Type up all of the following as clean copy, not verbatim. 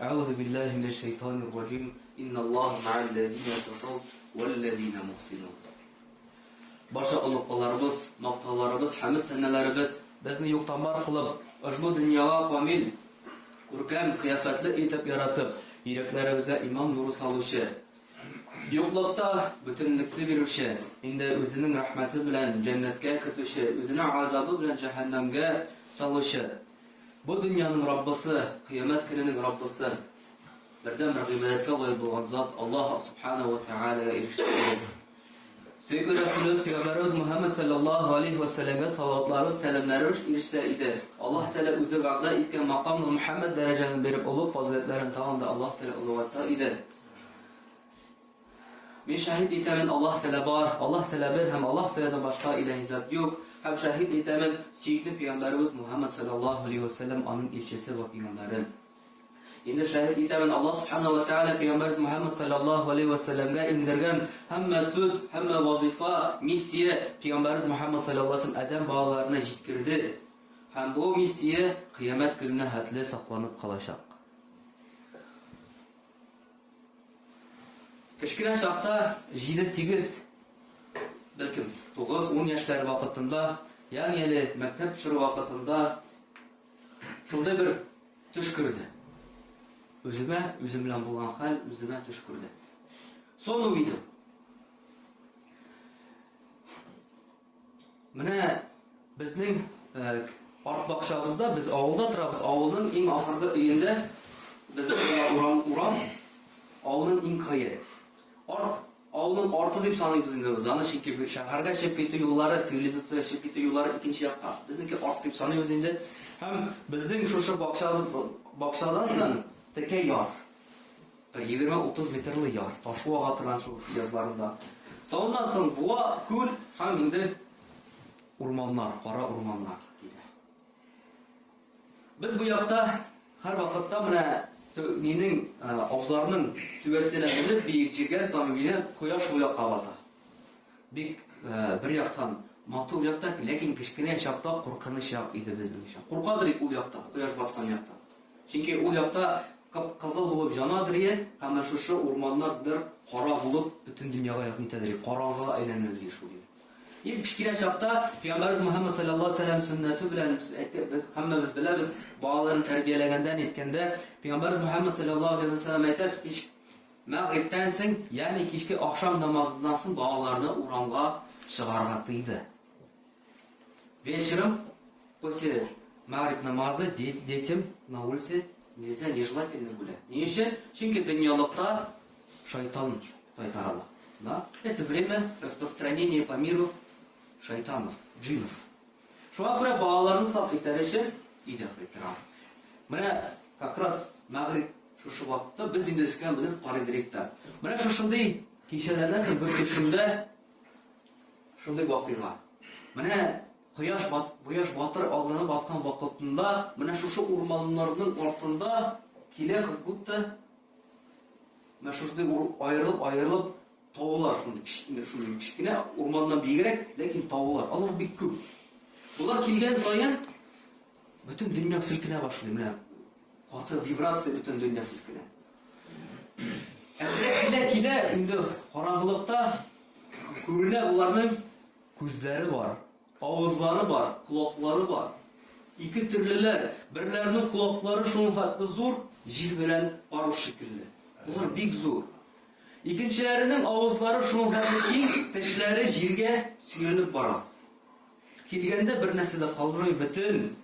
Әгъузу биллаһи минәш шайтанир раҗим. Инналлаһа мә'әлләзина тәкау вәлләзина мухсинун. Барча олуглыкларыбыз, мактауларыбыз, хәмд сәнәләребез безне юктан бар кылып, ошбу дөньяга камил, күркәм, кыяфәтле итеп яратып, йөрәкләребезгә иман нуры салучы, юклыкта бөтенлекне бирүче, инде үзенең рәхмәте белән җәннәткә кертүче, үзенең азабы белән җәһәннәмгә салучы, бу дөньяның Раббысы, кыямәт көненең Раббысы, бердәнбер гыйбадәткә лаек булган зат Аллаһ Субханаһу ва Тәгаләгә ирештерде. Сөекле Рәсүлебез Пәйгамбәребез Мухәммәд саллаллаһу алейһи ва сәлләмгә салаватлары, сәламнәре ирешсә иде. Аллаһ Тәгалә үзе вәгъдә иткән макам Мухәммәд дәрәҗәне биреп, олуг фазыйләтләрен тагын да Аллаһ Тәгалә олугайтса иде. Мин шаһит итәмен, Аллаһ Тәгалә бар, Аллаһ Тәгалә бер һәм Аллаһ Тәгаләдән башка илаһи зат юк. Һәм шаһит итәмен, сөекле Пәйгамбәребез Мухәммәд саллаллаһу алейһи ва сәлләм аның илчесе вә пәйгамбәре. Инде шаһит итәмен, Аллаһ Субханаһу ва Тәгалә Пәйгамбәребез Мухәммәд саллаллаһу алейһи ва сәлләмгә иңдергән һәммә сүз, һәммә вазифа, миссия Пәйгамбәребез Мухәммәд саллаллаһу алейһи ва сәлләм адәм балаларына җиткерде. Һәм бу миссия кыямәт көненә хәтле сакланып калачак. Кечкенә чакта 7-8, бәлкем 9-10 яшьләр вакытында, ягъни әле мәктәп чоры вакытында шундый бер Төш күрде. Үземә, үзем белән булган хәл, үземә төш күрде. Сон увидел. Менә безнең э, арт бакчабызда без авылда торабыз. Авылның иң ахыргы өендә безнең урам, урам авылның иң кырые. Арт Авылның арты дип саныйбыз инде без аны, чөнки шәһәргә чыгып китү юллары, цивилизациягә чыгып китү юллары икенче якта. Безнеке арт дип саныйбыз инде. Һәм безнең шушы бакчабыз, бакчадан соң текә яр. Бер 20-30 метрлы яр, ташу ага торган шул язларында. Соннан соң буа, күл һәм инде урманнар, кара урманнар килә. Без бу якта һәрвакытта менә нинең абзарның түбәсенә менеп биек җиргә самимине кояш шул якка бата. Бик бер яктан матур якта, ләкин кечкенә чакта куркыныч як иде безнең өчен. Куркадыр ул якта, кояш баткан якта. Чөнки ул якта кып-кызыл булып җанадыр ие, һәм менә шушы урманнар бер кара булып бөтен дөньяга якын итәдер, караңгыга әйләнәдер шул. Иң кечкенә чакта Пәйгамбәребез Мөхәммәд саллаллаһу алейһи ва сәлләм сөннәте белән без әйтеп, без һәммәбез беләбез, балаларын тәрбияләгәндә, ниткәндә Пәйгамбәребез Мөхәммәд саллаллаһу алейһи ва сәлләм әйтә, кич мәгърибтән соң, ягъни кичке ахшам намазыннан соң балаларны урамга чыгарга тыйды. Вечером после мәгъриб намазы детям на улице нельзя, нежелательно гулять. Ни өчен? Чөнки дөньялыкта шайтан тайтарала. Да? Это время распространения по миру шайтанов, джинов. Шуңа күрә балаларны сак итәр өчен өйдә кайтара. Менә как раз мәгъриб шушы вакытта без инде өскә менеп карыйдырык та. Менә шушындый кичәләрдән соң бер төшемдә шундый вакыйга. Менә кояш бат, кояш батыр алдына баткан вакытында менә шушы урманнарның артында килә как будто Менә шушындый аерылып-аерылып таулар, шундый кечкенә, шундый кечкенә урманнан биегрәк, ләкин таулар. Алар бик күп. Болар килгән саен бөтен дөнья селкенә башлый. Менә каты вибрация бөтен дөнья селкенә. Әзрәк килә килә инде караңгылыкта күренә боларның күзләре бар. Авызлары бар, колаклары бар. Ике төрлеләр. Берләренең колаклары шуның хәтле зур, җил белән парус шикелле. Болар бик зур. Икенчеләренең авызлары шуның хәтле киң, тешләре җиргә сөйләнеп бара. Килгәндә бер нәрсә дә калдырмый, бөтен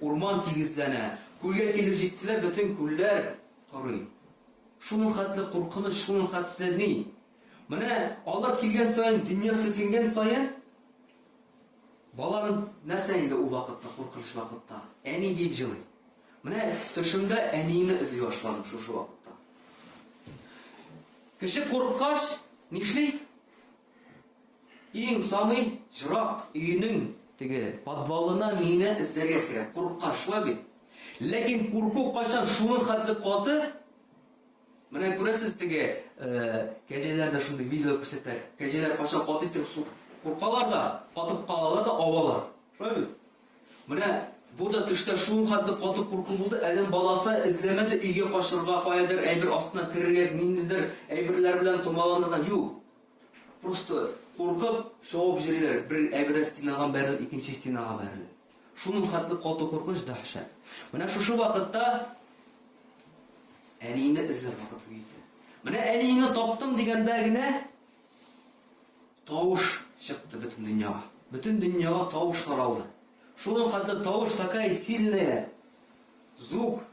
урман тигезләнә. Күлгә килеп җиттеләр, бөтен күлләр корый. Шуның хәтле куркыныч, шуның хәтле ни? Менә алар килгән саен, дөнья селкенгән саен, баланың нәрсә инде ул вакытта, куркыныч вакытта? Әни дип җылый. Менә төшемдә әниемне эзли башладым шушы вакытта. Кеше курыккач, нишли? Иң самый җырак өенең теге подвалына мине эзләргә керә. Курыккач, шулай бит. Ләкин курку кайчан шуның хәтле каты, Менә күрәсез теге кәҗәләр дә шундый видео күрсәтә. Кәҗәләр кайчан каты итеп куркалар да, катып калалар да авалар. Шулай бит? Менә Бу да төштә шул хәтле каты курку булды, адәм баласы эзләмәде өйгә качырга, каядыр әйбер астына керергә, ниндидер әйберләр белән томаланырга. Юк. Просто куркып, чабып йөриләр. Бер әйбердән стенага бәрелеп, икенче стенага бәрелеп. Шуның хәтле каты куркыныч, дәһшәт. Менә шушы вакытта әниеңне эзләп вакыт җитте. Менә әниеңне таптым дигәндә генә тавыш чыкты бөтен дөньяга. Бөтен дөньяга тавыш таралды. Шуның хәтле тавыш такая сильная. Звук.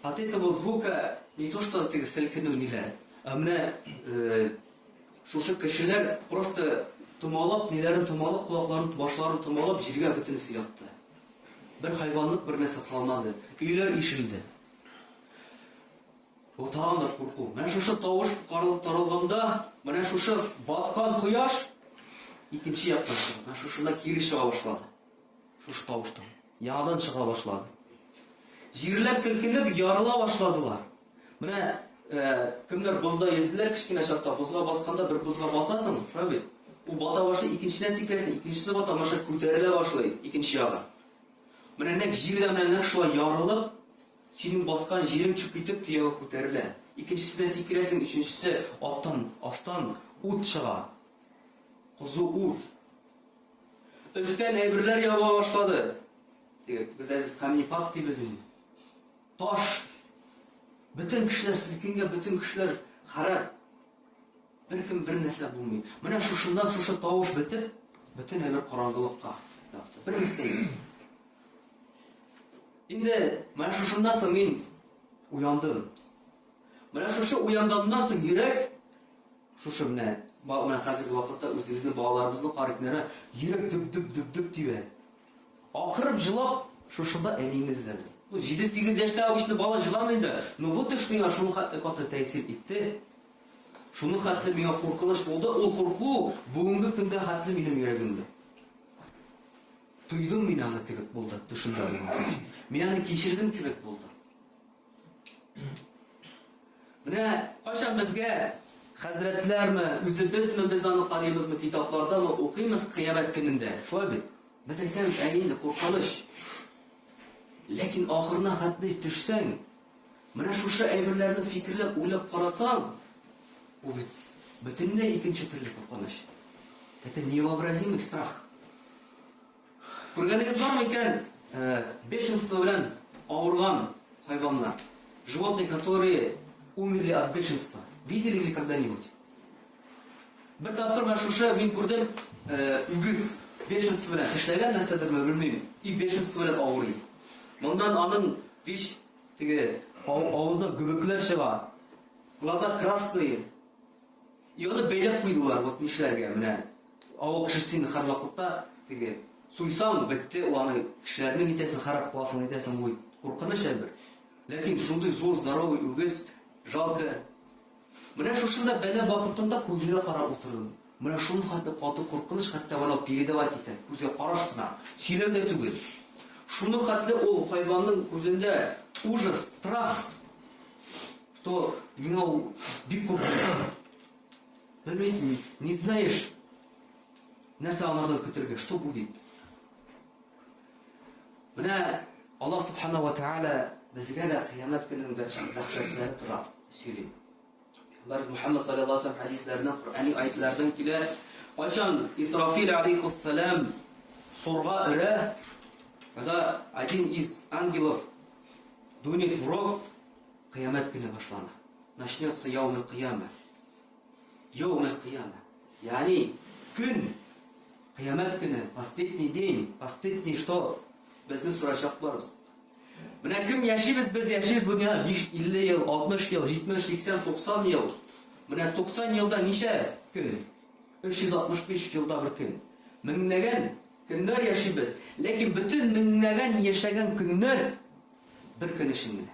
От этого звука не то что теге селкенү ниләр, ә менә э, шушы кешеләр просто томалап, ниләрен томалап, колакларын, башларын томалап, җиргә бөтенесе ятты. Бер хайванлык бер нәрсә калмады. Өйләр ишелде. Бу тагын да курку. Менә шушы тавыш таралганда, менә шушы баткан кояш икенче яктан чыга. Менә шушында кире чыга башлады. Шушы тавыштан. Яңадан чыга башлады. Җирләр селкенеп ярыла башладылар. Менә э, кемнәр бозда йөзделәр кечкенә чакта, бозга басканда бер бозга басасың, шулай бит? Ул бата башлый, икенчедән сикерәсең, икенчесе бата, маша күтәрелә башлый, икенче ягы. Менә нәкъ җир дә менә нәкъ шулай ярылып, Синең баскан җирең чүп итеп төягә күтәрелә. Икенчесенә сикерәсең, өченчесе аттан, астан ут чыга. Кызу ут. Өстән әйберләр ява башлады. Теге, без әле камнепад дибез инде. Таш. Бөтен кешеләр селкенгән, бөтен кешеләр харап. Беркем бер нәрсә булмый. Менә шушыннан шушы тавыш бетеп, бөтен әйбер караңгылыкка ятты. Бер нәрсә юк. Инде менә шушыннан соң мин уяндым. Менә шушы уянганнан соң йөрәк шушы менә менә хәзерге вакытта үзебезнең балаларыбызны карыйк, менә йөрәк дөп-дөп-дөп-дөп тибә. Акырып җылап шушында әниемне эзләдем. Ну, 7-8 яшьтә обычно бала җыламый инде. Но бу төш миңа шуның хәтле каты тәэсир итте. Шуның хәтле миңа куркыныч булды. Ул курку бүгенге көндә хәтле минем йөрәгемдә. Тойдым мин аны кебек булды, төшемдә булган кич. Мин аны кичердем кебек булды. Менә кайчан безгә хәзрәтләрме, үзебезме без аны карыйбызмы, китаплардамы укыймыз кыямәт көнендә. Шулай бит? Без әйтәбез, әй инде куркыныч. Ләкин ахырына хәтле төшсәң, менә шушы әйберләрне фикерләп, уйлап карасаң, бу бит бөтенләй икенче төрле куркыныч. Это невообразимый страх. Күргәнегез бармы икән, э, бешенство белән авырган хайваннар? Животные, которые умерли от бешенства. Видели ли когда-нибудь? Бер тапкыр менә шушы мин күрдем, э, үгез бешенство белән тешләгән нәрсәдерме, белмим. И бешенство белән авырый. Моннан аның вич теге авызына гөбекләр чыга. Глаза красные. И аны бәйләп куйдылар, вот нишләргә, менә авыл кешесе инде һәрвакытта теге суйсаң, бетте, ул аны кешеләрне нитәсең, харап кыласың, нитәсең, бу куркыныч әйбер. Ләкин шундый зур здоровый үгез, жалко. Менә шушында бәла вакытында күзенә карап утырдым. Менә шуның хәтле каты куркыныч, хәтта моны передавать итә, күзгә караш кына, сөйләү дә түгел. Шуның хәтле ул хайванның күзендә ужас, страх. Что миңа ул бик куркыныч. Белмисең, не знаешь, нәрсә аңардан көтергә, что будет. Менә Аллаһ Субхана ва Тааля безгә дә кыямәт көненең дәһшәтләре тора сөйли. Пәйгамбәрбез Мухаммад саллаллаһу алейһи ва хәдисләреннән, Коръәни аятлардан килә. Кайчан Исрафил алейхиссалам сурга өрә, когда один из ангелов дунет в рог, Кыямәт көне башлана. Начнется яумел кыяма. Яумел кыяма. Ягъни көн, кыямәт көне, последний день, последний что безне сорачаклар. Менә кем яшибез, без яшибез бу дөньяда 5, 50 ел, 60 ел, 70, 80, 90 ел. Менә 90 елда ничә көн? 365 елда бер көн. Меңләгән көннәр яшибез. Ләкин бөтен меңләгән яшәгән көннәр бер көн өчен генә.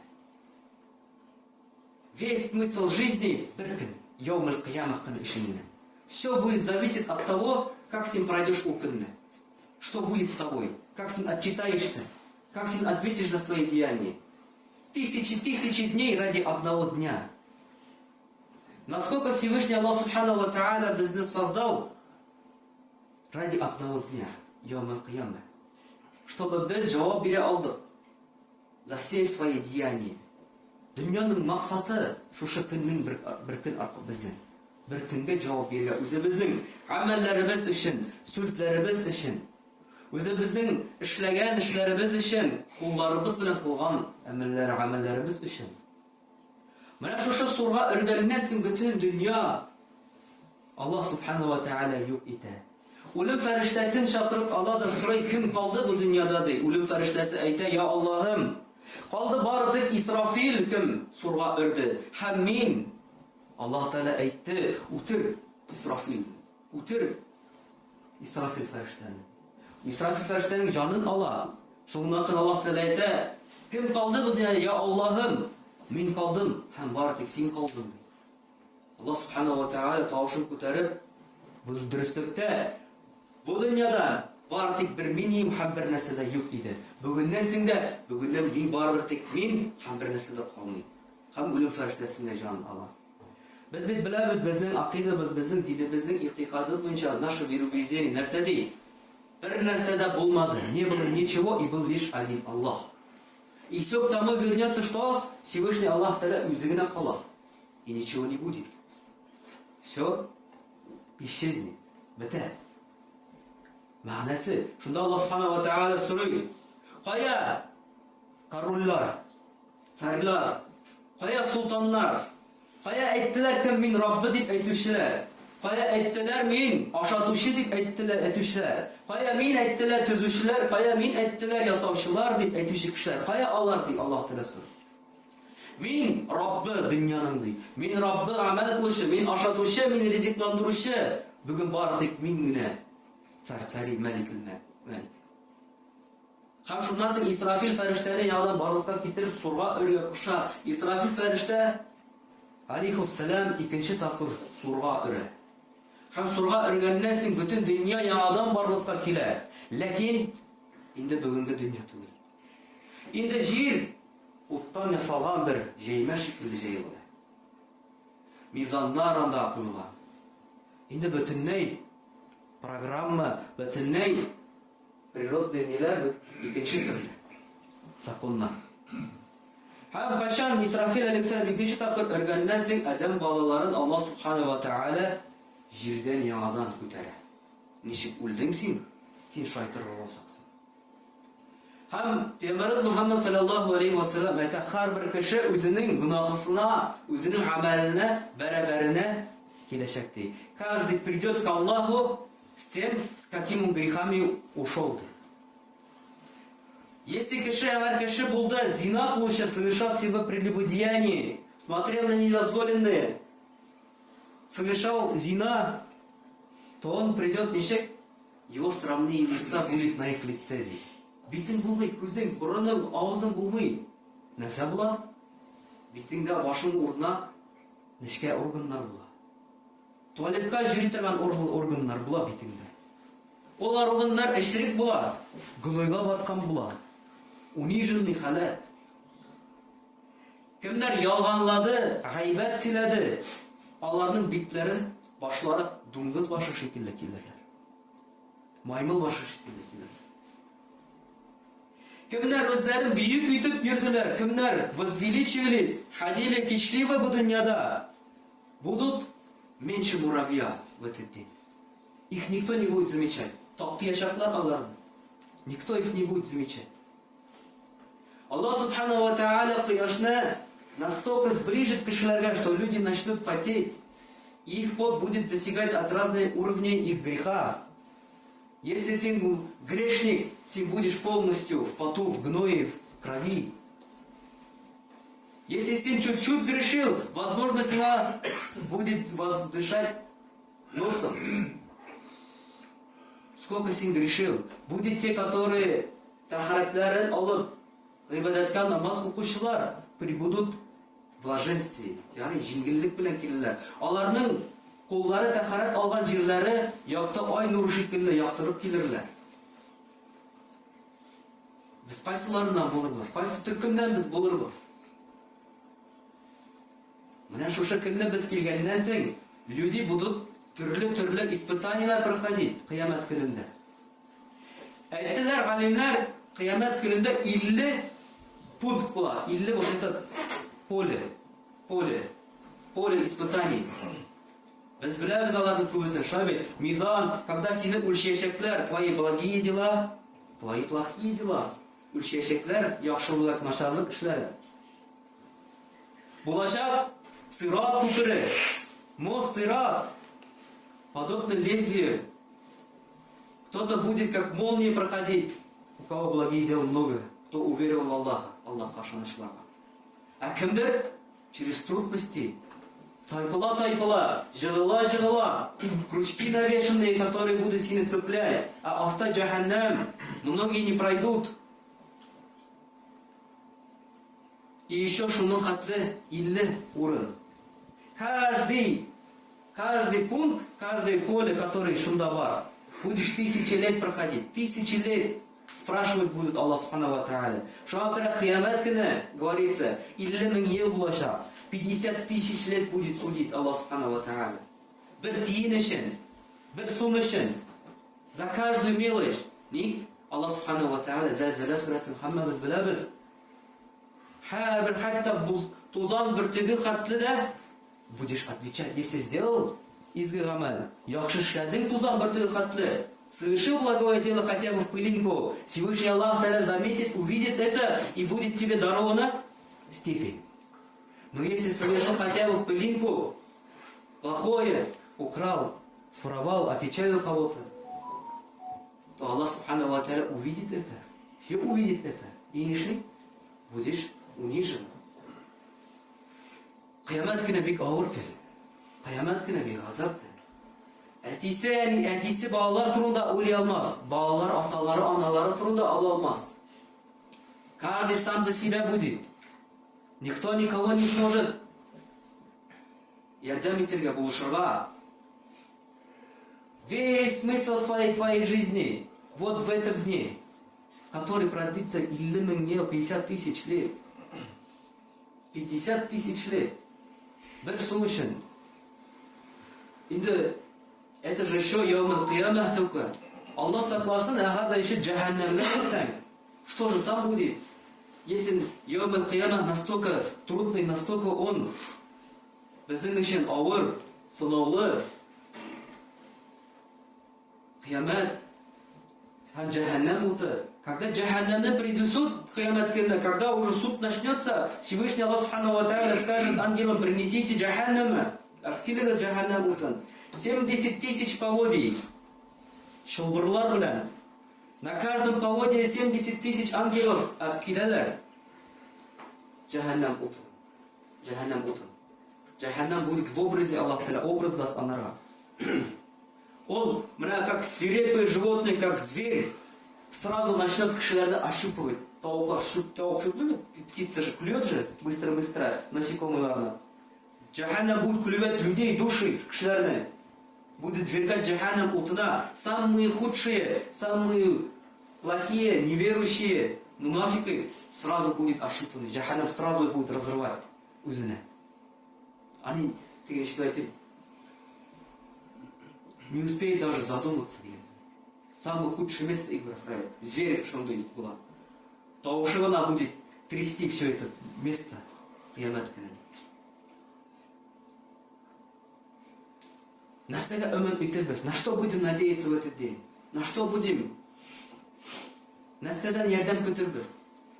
Весь смысл жизни бер көн, яумел кыяма көне өчен генә. Все будет зависеть от того, как син пройдешь ул көнне. Что будет с тобой, как син отчитаешься, как син ответишь за свои деяния. Тысячи, тысячи дней ради одного дня. Насколько Всевышний Аллах Субхану Ва Тааля безне создал ради одного дня, яумел кыяма. Чтобы без җавап бирә алдык за все свои деяния. Дөньяның максаты шушы көннең бер, бер көн аркылы безнең. Бер көнгә җавап бирергә үзебезнең гамәлләребез өчен, сүзләребез өчен, үзебезнең эшләгән эшләребез өчен, кулларыбыз белән кылган әмәлләр, гамәлләребез өчен. Менә шушы сурга өргәннән соң бөтен дөнья Аллаһ субхана ва тааля юк итә. Үлем фәрештәсен чакырып ала да сорый, кем калды бу дөньяда ди. Үлем фәрештәсе әйтә, я Аллаһым, калды бары тик Исрафил, кем сурга өрде, һәм мин. Аллаһ Тәгалә әйтте, үтер Исрафил, үтер Исрафил фәрештәне. Исрафил фәрештәнең җанын ала. Шуннан соң Аллаһ Тәгалә әйтә, кем калды бу дөньяда, я Аллаһым, мин калдым, һәм бары тик син калдың. Аллаһ Субхану ва Тааля тавышын күтәреп, бу дөреслектә, бу дөньяда бары тик бер мин ием һәм бер нәрсә дә юк иде. Бүгеннән соң да, бүгеннән мин барыбер тик мин һәм бер нәрсә дә калмый. Һәм үлем фәрештәсенә җан ала. Без бит беләбез, безнең акыйдабыз, безнең динебезнең игътикады буенча наше вероубеждение нәрсә ди? Бер нәрсә дә булмады, не было ничего и был лишь один Аллаһ. И все к тому вернется, что Всевышний Аллаһ Тәгалә үзе генә кала. И ничего не будет. Все исчезнет. Бетә. Мәгънәсе, шунда Аллаһ Субхану ва Тааля сорый. Кая корольләр, царьлар, кая султаннар, кая әйттеләр кем мин Раббы дип әйтүчеләр, кая әйттеләр мин ашатучы дип әйттеләр әйтүчеләр, кая мин әйттеләр төзүчеләр, кая мин әйттеләр ясаучылар дип әйтүче кешеләр, кая алар ди Аллаһ Тәгалә сорый. Мин Раббы дөньяның ди. Мин Раббы гамәл кылучы, мин ашатучы, мин ризыкландыручы. Бүген бары тик мин генә. Царь цари, мәликүл мәлик. Һәм шуннан соң Исрафил фәрештәне яңадан барлыкка китереп сурга өргә куша. Исрафил фәрештә алейхиссалам икенче тапкыр сурга өрә. Һәм сурга өргәннән соң бөтен дөнья яңадан барлыкка килә. Ләкин инде бүгенге дөнья түгел. Инде җир уттан ясалган бер җәймә шикелле җәелде. Мизаннар анда куелган. Инде бөтенләй программа, бөтенләй природный ниләр икенче төрле законнар. Һәм кайчан Исрафил алейхиссалам икенче тапкыр өргәннән соң адәм балаларын Аллаһ субхана ва тааля җирдән яңадан күтәрә. Ничек үлдең син? Син шайтыр булачаксың. Һәм Пәйгамбәребез Мухаммад саллаллаһу алейхи ва саллям әйтә, һәрбер кеше үзенең гөнаһысына, үзенең гамәленә бәрабәренә киләчәк ди. Каждый придет к Аллаху с тем, с каким он грехами ушел. Если кеше, әгәр кеше булды, зина кылучы, совершал себе прелюбодеяние, смотрел на недозволенные, совершал зина, то он придет ничек? Его срамные места будет на их лице, ди. Битең булмый, күзең, борының, авызың булмый. Нәрсә була? Битеңдә, башың урынына нечкә органнар була. Туалетка йөри торган органнар була битеңдә. Ул органнар эчерек була, гнойга баткан була. Униженный халәт. Кемнәр ялганлады, гайбәт сөйләде, аларның битләре, башлары дуңгыз башы шикелле килерләр. Маймыл башы шикелле килерләр. Кемнәр үзләрен бөек итеп йөрделәр, кемнәр возвеличивались, ходили кичливо бу дөньяда, будут меньше муравья в этот день. Их никто не будет замечать. Таптыячаклар аларны. Никто их не будет замечать. Аллаһ Субхану ва Тааля кояшны настолько сближит кешеләргә, что люди начнут потеть. И их пот будет достигать от разных уровней их греха. Если син грешник, син будешь полностью в поту, в гное, в крови. Если син чуть-чуть грешил, возможно, сина будет дышать носом. Сколько син грешил? Будет те, которые тәһарәтләрен алып, гыйбадәткә намаз укучылар прибудут в блаженстве, ягъни җиңеллек белән килерләр. Аларның куллары тәһарәт алган җирләре якты ай нуры шикелле яктырып килерләр. Без кайсыларыннан булырбыз? Кайсы төркемнән без булырбыз? Менә шушы көнне без килгәннән соң, люди будут төрле-төрле испытаниеләр проходить кыямәт көнендә. Әйттеләр галимнәр, Кыямәт көнендә 50 пункт була, 50 вот этот поле, поле, поле испытаний. Без беләбез аларның күбесен, шулай бит? Мизан, когда сине үлчәячәкләр, твои благие дела, твои плохие дела. Үлчәячәкләр яхшылык, начарлык эшләре. Булачак сират күпере, мост сират, подобно лезвию. Кто-то будет как молния проходить, у кого благие дел много, кто уверовал в Аллаха, Аллаһка ышанычларга. Ә кемдер через трудности тайпыла-тайпыла, җыгыла-җыгыла, крючки навешенные, которые будут сине цеплять, а аста җәһәннәм, многие не пройдут. И еще шуның хәтле 50 урын. Каждый, каждый пункт, каждое поле, который шунда бар, будешь тысячи лет проходить, тысячи лет спрашивать будут Аллах Субхану ва Тааля. Шуңа күрә кыямәт көне, говорится, 50 мең ел булачак. 50 тысяч лет будет судить Аллах Субхану ва Тааля. Бер тиен өчен, бер сум өчен, за каждую мелочь. Ник? Аллах Субхану ва Тааля Зәлзәлә сүрәсен һәммәбез беләбез. Һәрбер хәтта тузан бөртеге хәтле дә будешь отвечать, если сделал изге гамәл, яхшы эшләдең тузан бөртеге хәтле, совершил благое дело хотя бы в пылинку, Всевышний Аллах Тааля заметит, увидит это и будет тебе дарована степень. Но если совершил хотя бы в пылинку плохое, украл, своровал, опечалил кого-то, то Аллах Субхану ва Тааля увидит это, все увидит это. И не будешь унижен. Кыямәт көне бик авыр көн. Кыямәт көне бик газап көн. Әтисе, әни, әтисе балалар турында уйлый алмас. Балалар аталары, аналары турында ала алмас. Каждый сам за себя будет. Никто никого не сможет ярдәм итәргә, булышырга. Весь смысл своей твоей жизни вот в этом дне, который продлится 50 мең ел, 50 тысяч лет. 50 тысяч лет. Бер сум өчен. Инде это же еще яумul кыямah только. Аллаһ сакласын, әгәр дә еще җәһәннәмгә керсәң, что же там будет? Если яумul кыямah настолько трудный, настолько он безнең өчен авыр, сынаулы, кыямәт һәм җәһәннәм уты. Когда җәһәннәмне принесут кыямәт көнендә, когда уже суд начнется, Всевышний Аллах Субхану ва Тааля скажет ангелам, принесите җәһәннәмә, әптилегез җәһәннәм утын. 70 тысяч поводий, чылбырлар белән. На каждом поводье 70 тысяч ангелов әпкиләләр. Җәһәннәм утын. Җәһәннәм утын. Җәһәннәм будет в образе Аллаһ Тәгалә, образ даст анарга. Ул менә как свирепый животный, как зверь, сразу начнет кешеләрне ощупывать. Тавыклар шүп, тавык шүпли бит, птица же клюет же быстро-быстро насекомыйларны. Җәһәннәм будет клювать людей, души кешеләрне. Будет вергать җәһәннәм утына самые худшие, самые плохие, неверующие, мунафики сразу будет ощупаны. Җәһәннәм сразу их будет разрывать үзенә. Они, теге что әйтеп, не успеет даже задуматься дигән. Самое худшее место их бросает. Зверь шундый була. Тавышы гына будет трясти все это место кыямәт көнен. Нәрсәгә өмет итәрбез? На что будем надеяться в этот день? На что будем? Нәрсәдән ярдәм көтербез?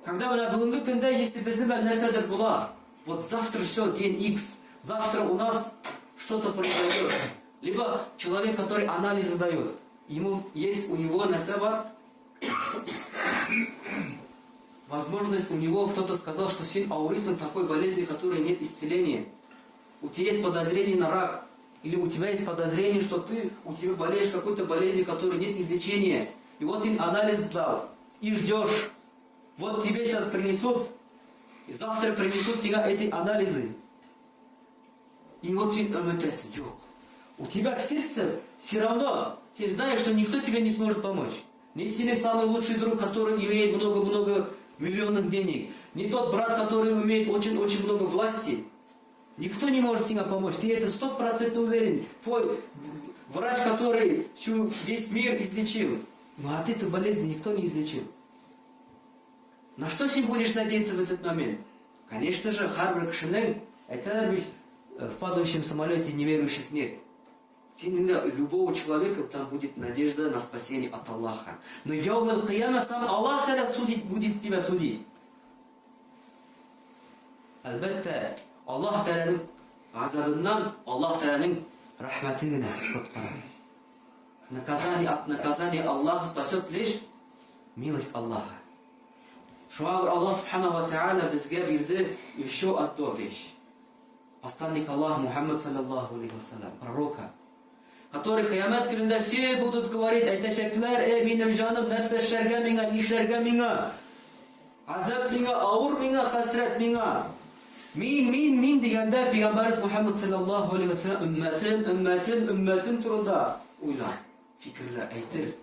Когда менә бүгенге көндә, если безнең белән нәрсәдер була, вот завтра все, день X, завтра у нас что-то произойдет. Либо человек, который анализы дает, ему есть у него нәрсә бар, возможность у него кто-то сказал, что син авырыйсың такой болезни, которой нет исцеления. У тебя есть подозрение на рак, или у тебя есть подозрение, что ты, у тебя болеешь какой-то болезнью, которой нет излечения. И вот ты анализ сдал, и ждешь. Вот тебе сейчас принесут, и завтра принесут тебе эти анализы. И вот син өметәсең, юк. У тебя в сердце все равно, ты знаешь, что никто тебе не сможет помочь. Не синең самый лучший друг, который имеет много-много миллионных денег. Не тот брат, который имеет очень-очень много власти. Никто не может себе помочь. Ты это стопроцентно уверен. Твой врач, который всю, весь мир излечил. Но от этой болезни никто не излечил. На что син будешь надеяться в этот момент? Конечно же, һәрбер кешенең, әйтәләр бит, в падающем самолете неверующих нет. Синең дә любого человека там будет надежда на спасение от Аллаха. Но яум аль-кыяма сам Аллах Тәгалә судить будет тебя судить. Әлбәттә, Аллаһ Тәгаләнең газабыннан Аллаһ Тәгаләнең рәхмәте генә коткара. Наказание от наказания Аллаха спасет лишь милость Аллаха. Шуңа күрә Аллаһ Субхану ва Тааля безгә бирде еще одну вещь. Посланник Аллаха Мухаммад саллаллаху алейхи вассалам, пророка, который кыямәт көнендә все будут говорить, әйтәчәкләр, эй, минем җаным, нәрсә эшләргә миңа, нишләргә миңа? Азап миңа, авыр миңа, хәсрәт миңа. Мин, мин, мин дигәндә пәйгамбәрбез Мухаммад саллаллаху алейхи вассалам өммәтем, өммәтем, өммәтем турында уйлар, фикерләр әйтер.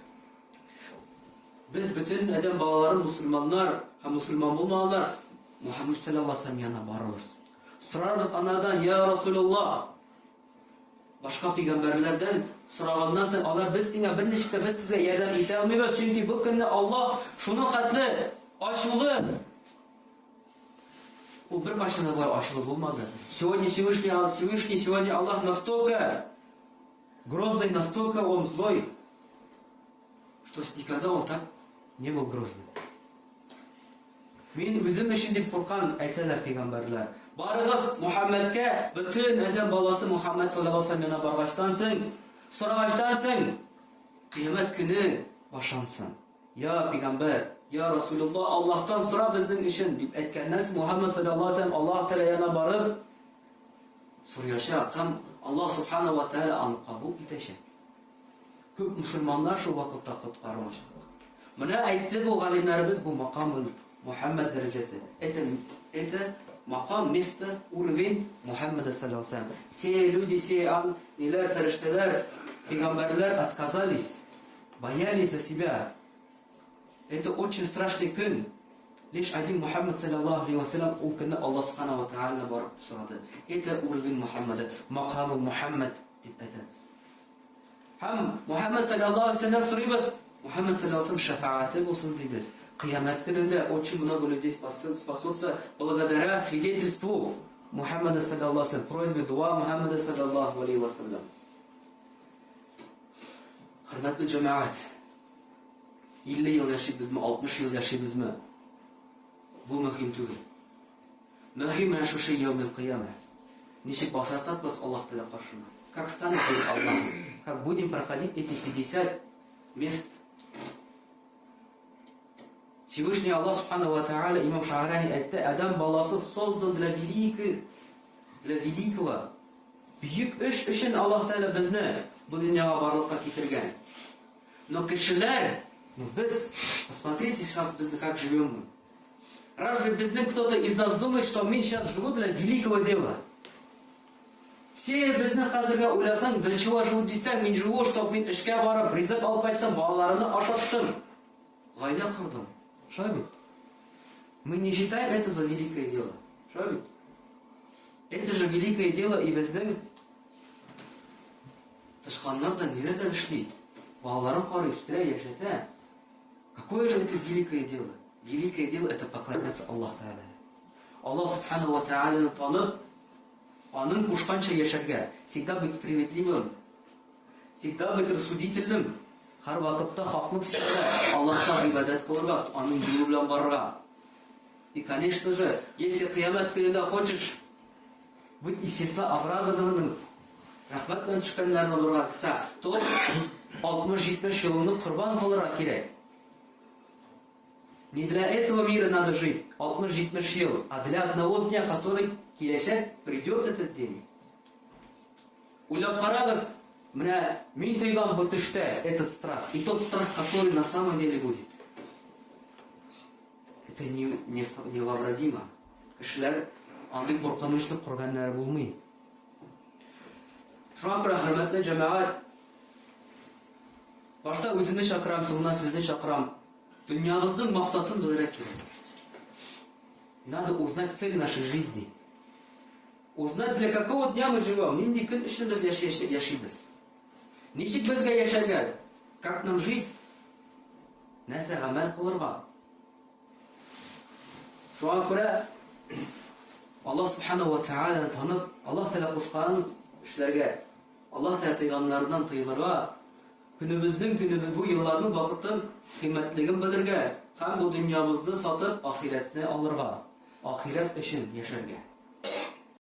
Без бөтен адәм балалары мусульманнар һәм мусульман булмаганнар Мухаммад саллаллаху алейхи вассалам янына барырбыз. Сорарбыз анардан, я Расулуллах, Башка пәйгамбәрләрдән сораганнан соң, алар без сиңа берничек тә без сезгә ярдәм итә алмыйбыз, чөнки бу көнне Аллаһ шуның хәтле ачулы. Ул беркайчан да болай ачулы булмады. Сегодня Всевышний, Всевышний, сегодня Аллах настолько грозный, настолько он злой, что никогда он так не был грозный. Мин үзем өчен дип куркам, әйтәләр пәйгамбәрләр. Барыгыз Мухаммәдкә, бөтен адәм баласы Мухаммәд саллаллаһу алейһи янына баргачтан соң, сорагачтан соң, кыямәт көне башлансын. Я пәйгамбәр, я Расулуллаһ, Аллаһтан сора безнең өчен, дип әйткәннән соң Мухаммәд саллаллаһу алейһи ва Аллаһ Тәгалә янына барып сораячак һәм Аллаһ субхана ва тәгалә аны кабул итәчәк. Күп мусульманнар шул вакытта коткарылачак. Менә әйтте бу галимнәребез бу макамын Мухаммад дәрәҗәсе. Это, это макам, место, уровень Мухаммада саллаллаху алейхи Все люди, все ангелләр, фәрештәләр, пәйгамбәрләр отказались, боялись за себя. Это очень страшный көн. Лишь один Мухаммад, саллаллаху алейхи вассалам, ул көнне Аллаһ субхана ва тааля барып сорады. Это уровень Мухаммада, макамы Мухаммад дип әйтәбез. Һәм Мухәммәд салләллаһу алейһи вәсәлләмнән сорыйбыз, Мухәммәд салләллаһу алейһи вәсәлләм шәфәгате булсын дибез. Кыямәт көнендә очень много людей спасутся благодаря свидетельству Мухаммада салләллаһу алейһи вәсәлләм, просьбе дуа Мухаммада салләллаһу алейһи вәсәлләм. Хөрмәтле җәмәгать, 50 ел яшибезме, 60 ел яшибезме? Бу мөһим түгел. Мөһим менә шушы яумил кыяма. Ничек басасакбыз Аллаһ Тәгалә каршына? Как станем перед Аллахом? Как будем проходить эти 50 мест? Всевышний Аллах Субхану ва Тааля, имам Шаарани әйтте, Адам баласы создан для великих, для великого. Бөек эш өчен Аллаһ Тәгалә безне бу дөньяга барлыкка китергән. Но кешеләр, ну без, посмотрите сейчас без как живем мы. Разве безнең кто-то из нас думает, что мин сейчас живу для великого дела? Все безне хәзергә уйласаң, для чего живу дисәң, мин живу, чтобы мин эшкә барып, ризык алып кайттым, балаларымны ашаттым. Гаилә кордым. Шулай бит? Мы не считаем это за великое дело. Шулай бит? Это же великое дело и безнең тычканнар да ниләр дә эшли. Балаларын карый, үстерә, яшәтә. Какое же это великое дело? Великое дело это поклоняться Аллаһ Тәгаләгә. Аллаһ Субхану ва Тәгаләне танып, аның кушканча яшәргә, всегда быть справедливым, всегда быть рассудительным, һәр вакытта хаклык сөйләргә, Аллаһка гыйбадәт кылырга, аның юлы белән барырга. И, конечно же, если кыямәт көнендә хочешь быть из числа обрадованных, рәхмәт белән төшкәннәрне булырга телсә, то 60-70 елыңны корбан кылырга кирәк. Не для этого мира надо жить 60-70 ел, а для одного дня, который киләчәк, придет этот день. Уйлап карагыз, менә мин тойган бу төштә этот страх и тот страх, который на самом деле будет. Это не, не, невообразимо. Кешеләр андый куркынычлы күргәннәре булмый. Шуңа күрә, хөрмәтле җәмәгать, башта үземне чакырам, соңыннан сезне чакырам. Дөньябызның максатын белергә кирәк. Надо узнать цель нашей жизни. Узнать, для какого дня мы живем, нинди көн өчен без яшибез. Ничек безгә яшәргә? Как нам жить? Нәрсә гамәл кылырга? Шуңа күрә Аллаһ Субханаһу ва Тәгаләне танып, Аллаһ Тәгалә кушкан эшләргә, Аллаһ Тәгалә тыйганнарыннан тыелырга, көнебезнең көнебез бу елларның вакытын кыйммәтлеген белергә һәм бу дөньябызны сатып, ахирәтне алырга, ахирәт өчен яшәргә.